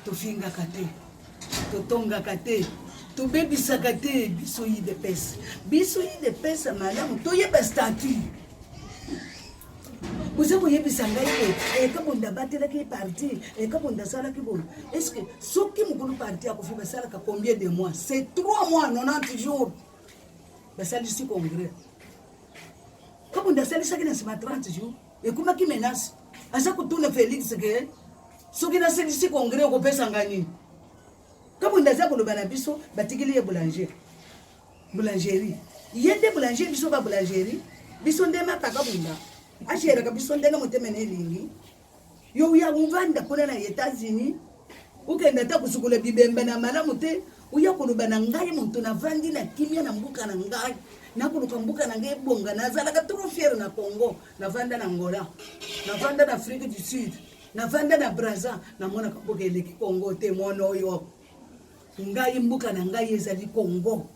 Tofingaka te, totongaka te, tobebisaka te. Biso UDPS, biso UDPS malamu toyeba statut. Oza koyebisa ngai ke Kabonda abatelaki parti, Kabonda asalaki boye. Est ce que soki mokolo parti akufi, basalaka combien de mois? C'est 3 mois, 90 jours basalisi congrès. Kabonda asalisaki na nsima 30 jours, ekomaki menace. Aza kotuna Félix ke soki nasalisi congrès, okopesa ngai nini? Kabonda aza koloba na biso batikeli ye boulanger, boulangerie. Ye nde boulanger, biso ba boulangerie, biso nde mapa. Kabunda agéraka biso ndenge motema na elingi. Yo uya uvanda kuna na États-Unis, okende ata kosukola bibembe na malamu te, oya koloba na ngai. Moto navandi na kimia na mboka na ngai, nakoluka mboka na ngai ebonga. Nazalaka trop fier na Congo. Navanda na Angola, navanda na Afrique du Sud, navanda na Braza, namonaka mboka eleki Congo te. Mwana oyo ngai, mboka na ngai ezali Congo.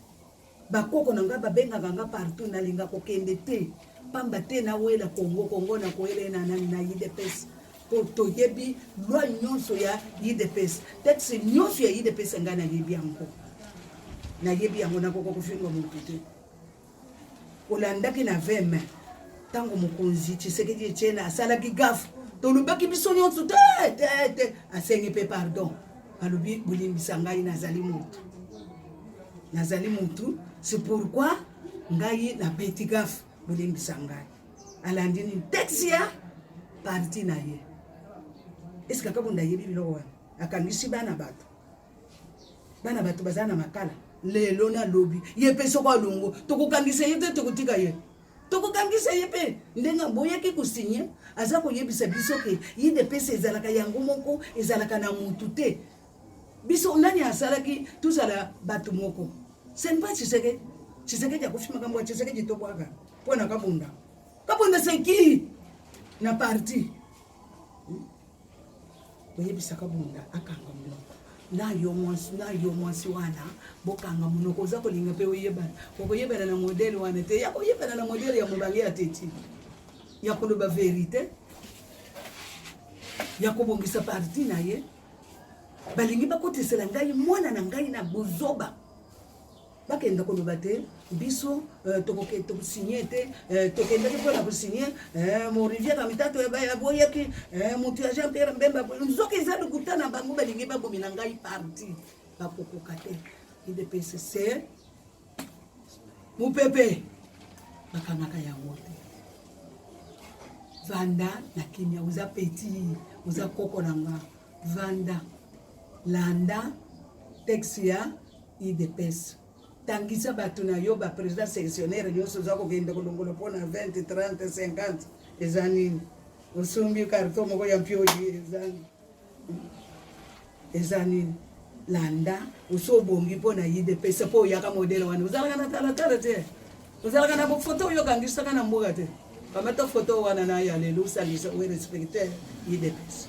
Bakoko na ngai babengaka nga partout, nalinga kokende te pamba te. Nawela Congo, Congo nakoyela ye na nani? Na UDPS, po toyebi loi nyonso ya UDPS, texte nyonso ya UDPS. Ngai nayebi yango, nayebi yango. Nakoka kofinga motu te. Olandaki na 20 mai, ntango mokonzi Tshisekedi Etienne asalaki gaffe, tolobaki biso nyonso te te te. Asengi mpe pardon, alobi: "Bolimbisa ngai, nazali motu, nazali motu, c'est pourquoi ngai nabeti gaffe, bolimbisa ngai." Alandi nini? Texte ya parti na ye. Eske Kabunda ayebi biloko wana? Akangisi bana bato, bana bato baza na makala lelo. Nalobi ye mpe soko alongo, tokokangisa ye te, tokotika ye, tokokangisa ye mpe. Ndenge boyaki kosigner, aza koyebisa biso ke UDPS ezalaka yango moko, ezalaka na mutu te. Biso nani asalaki tozala bato moko? Ce n'est pas Tshisekedi. Tshisekedi akufi, makambo ya Tshisekedi tobwaka mpo na Kabunda. Kabunda, c'est qui na parti? Toyebisa Kabunda akanga monoko na yo mwasi, na yo mwasi wana, bokanga monoko. Oza kolinga mpe oyebana, okoyebana na modèle wana te. Ya koyebana na modèle ya mobange ya teti, ya koloba vérité, ya kobongisa parti na ye. Balingi bakotisela ngai mwana na ngai na bozoba. Bakenda koloba te biso tokosigner te. Tokendaki mpona kosigner, Morivier na mitato aboyaki, motu ya Jean Pierre Mbemba. Nzoki eza lokuta na bango, balingi babomela ngai parti, bakokoka te. UDPS mopepe bakangaka yango te. Vanda na kimia, oza petit, oza koko na nga. Vanda, landa texte ya UDPS, tangisa bato na yo, baprésident sectionnaire nyonso. Oza kokende kolongola mpona 20, 30, 50, eza nini? Osombi carton moko ya mpiodi, eza nini? Landa oso obongi mpo na UDPS, mpo oyaka modèle wana. Ozalaka na talatala te, ozalaka na bofoto oyo okangisaka na mboka te. Kamata foto wana na ya lelo, osangisa, orespecter UDPS.